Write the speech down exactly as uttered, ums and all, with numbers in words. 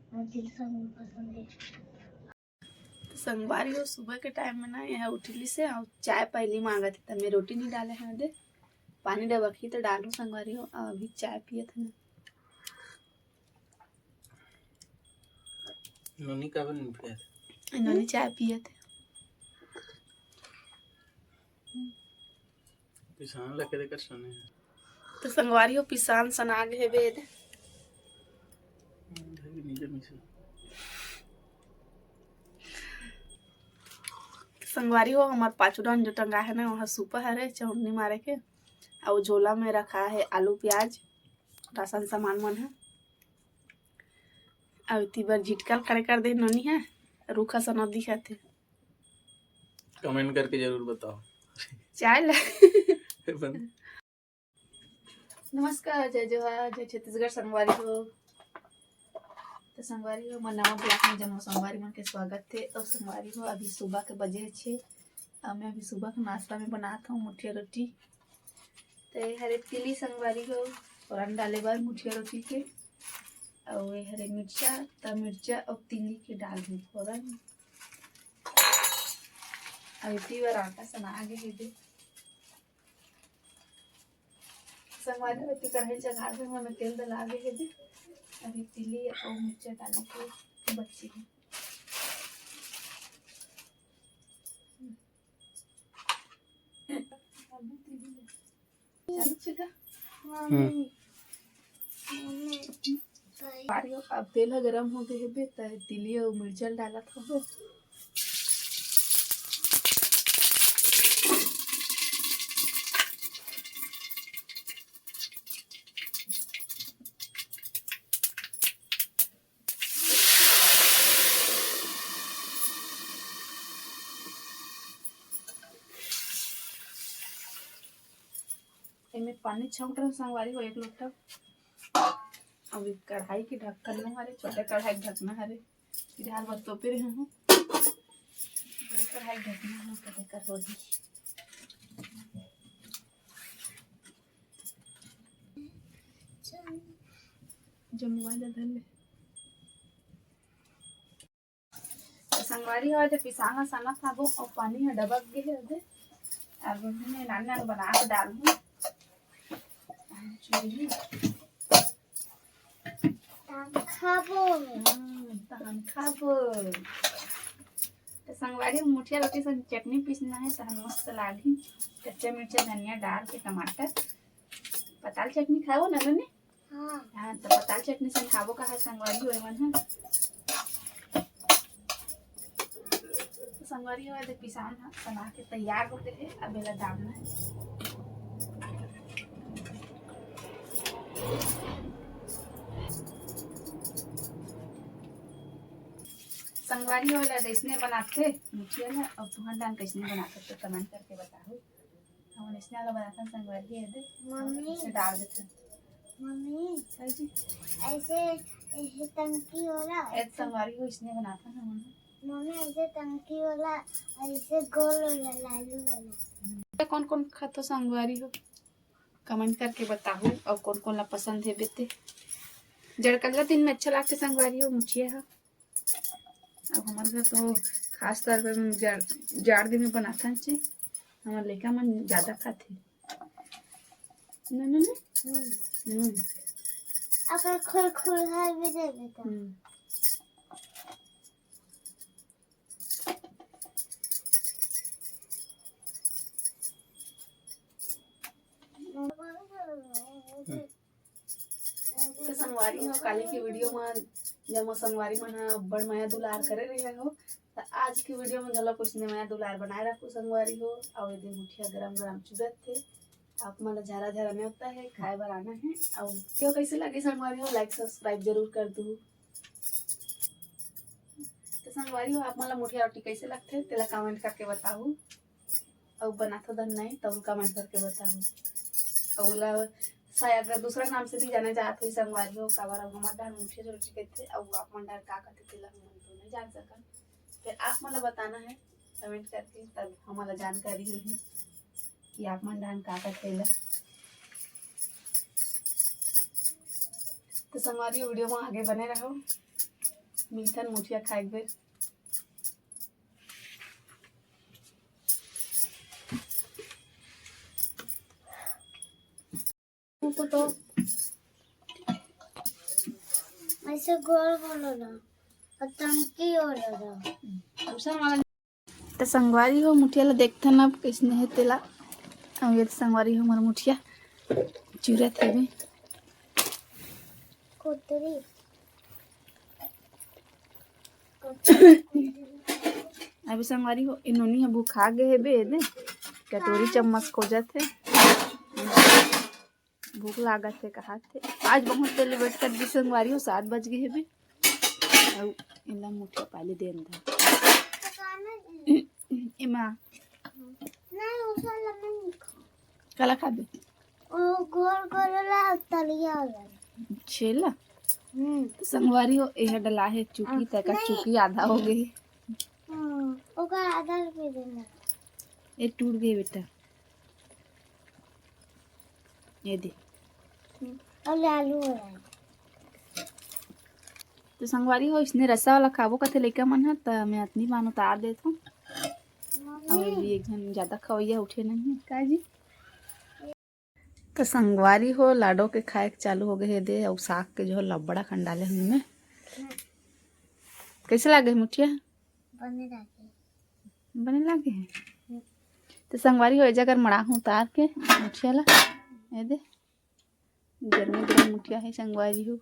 तो संगवारी हो, सुबह के टाइम में ना, यहाँ उठली से और चाय पहली मांगत हे, त मैं रोटी नहीं डाले हैं दे, पानी डबकही तो डालू संगवारी हो। अभी चाय पियत है ना। नोनी का बन पियत? नोनी चाय पियत है। पिसान ला के देकर सने हे। तो संगवारी हो, पिसान सना गे हे बेद। संगवारी हो, हमार पाछू डान जो टंगा है ना, वहाँ सूपा हरे चौंदनी मारे के, और झोला में रखा है आलू प्याज, राशन सामान मन है। अब इतनी बार झिटकल खड़े कर दे नोनी है, रूखा सना दिखाते। कमेंट करके जरूर बताओ। चाय ला। बंद। नमस्कार, जय जोहार, जय छत्तीसगढ़ संगवारी हो। तो संगवारी हो, मोर नवा ब्लॉग में जम्मो संगवारी मन के स्वागत हे। और संगवारी हो, अभी सुबह के बजे हे छः। अब मैं अभी सुबह के नाश्ता में बनात हूँ मुठिया रोटी। तो ये हरे तिली संगवारी हो, फोरन डाले बर मुठिया रोटी के। और ये हरे मिर्चा, त मिर्चा और तिली के डाल दी फोरन। अब इतनी बार आटा सना गे हे दे। संगवारी हो, इतनी कढ़ाई चढ़ा के मैं तेल डाला गे हे दे। अभी तिली और मिर्चा डाले के बच्ची है। अब तेल ह गरम हो गए हे बे, त तिली अउ मिर्चा ल डालत हबो। एमे पानी छौंक रहे संगवारी हो एक लोटा। अब एक कढ़ाई के ढक्कन न हरे, छोटे कढ़ाई के ढक्कन हरे, फिलहाल बस तोपे रहे हूँ। बड़े कढ़ाई के ढक्कन हरे, तो बेकार हो जाए। जो मोबाइल धर ले। तो संगवारी हो, जे पिसान ला सना थाबो और पानी ह डबक गे हे ओदे। अब मैं नान नान बना के डालहूँ। चूल्ही। तहन खाबो। हम्म, तहन खाबो। तो संगवारी, मुठिया रोटी संग चटनी पीसना है, तहन मस्त लागही। कच्चा मिर्चा, धनिया डाल के, टमाटर। पताल चटनी खाबो ना, नोनी? हाँ। हाँ, तो पताल चटनी संग खाबो कहा संगवारी हो एमन ह। तो संगवारी हो, देख पिसान ह बना के तैयार हो गए है, अब एला डालना है। संगवारी हो, एला जैसने बनाथे मुठिया ला, अब तुहर डान कैसने बनाथे तो कमेंट करके बताहू। हमन इसने वाला बनाथन संगवारी, ये दे। मम्मी। इसे डाल देथन। मम्मी। सर जी। ऐसे, ऐसे टंकी वाला। ए संगवारी हो, इसने बनाथन हमन। मम्मी, ऐसे टंकी वाला, ऐसे गोल वाला, लालू वाला। कौन कौन खाथो संगवारी हो, कमेंट करके बताहू, और कौन कौन ला पसंद है बेते। जड़कल्ला दिन में अच्छा लागथे संगवारी हो मुठिया हा। अब हमारे घर तो खास तौर पे हम जाड़, जाड़ दिन में बनाथन चे, हमारे लइका मन ज्यादा खाथे। ना, ना, ना? हम्म। हम्म। अगर खुरखुर है भी दे देता। हम्म। तो संगवारी हो, काली की वीडियो में जम्मो संगवारी मन ह अब्बड़ मया दुलार करे रहे हो, तो आज की वीडियो में घलो कुछ ने मया दुलार बनाए रखो संगवारी हो। और ये मुठिया गरम गरम चुरत थे, आप मन ला झरा झरा नेवता है, खाए बर आना है। और वीडियो कैसे लगे संगवारी हो, लाइक सब्सक्राइब जरूर कर दू। तो संगवारी हो, आप मन ला मुठिया रोटी कैसे लगथे, तेला कमेंट करके बताहू। अउ बनाथो धन नहीं, तब कमेंट करके बताहू। अउ ओला शायद दूसरा नाम से भी जाने जात होही संगवारी हो, काबर अब हमर डाहर मुठिया रोटी कहिथे, अउ आप मन डाहर का कहिथे, तेला हमन तो नहीं जान सकन। फिर आप मन ला बताना है कमेंट करके, तब हमन ला जानकारी होही कि आप मन डाहर का कहिथे ला। तो संगवारी हो, वीडियो में आगे बने रहो। मिलथन मुठिया खाए के बेर। ऐसे गोल गोल हो रहा और टंकी हो रहा। त संगवारी हो, मुठिया ला देखथन अब कइसने हे तेला। अउ ये संगवारी हो, हमर मुठिया चुरत हेबे। कुतरी। अभी संगवारी हो, ए नोनी ह भुखा गे हेबे, एदे कटोरी चम्मच खोजत हे। भूख लागत हे, कहत हे। आज बहुत तेली बरसात गिस संगवारी हो, सात बज गे हेबे। अउ एला मुठिया पाले देन था। एमा नहीं, उसे लमन नहीं खा। काला खाबे? ओ गोल गोल वाला तलिया वाला। छेला? हम्म। त संगवारी हो, एह डला हे चुकी, हाँ। तेकर नहीं। चुकी आधा हो गे। हाँ, ओकर आधा रुपये देना। ए टूट गे बेटा। ये दे। हम्म, और आलू हो रहा है। त संगवारी हो, इसने रसा वाला खाबो कथे लइका मन ह, त मैं अतनी पान उतार देत हूँ। अउ ये भी एक झन ज्यादा खवैया उठे नहीं है, का जी? त संगवारी हो, लाडो के खाए के चालू हो गे हे दे, अउ साग के झोल अब्बड़ अकन डाले हन में। कइसे लागे हे मुठिया? बने लागे। बने लागे हे? हम्म। त संगवारी हो, ए जगह मड़ा हूँ उतार के मुठिया ला। ए दे, गरमे गरम मुठिया हे संगवारी हो।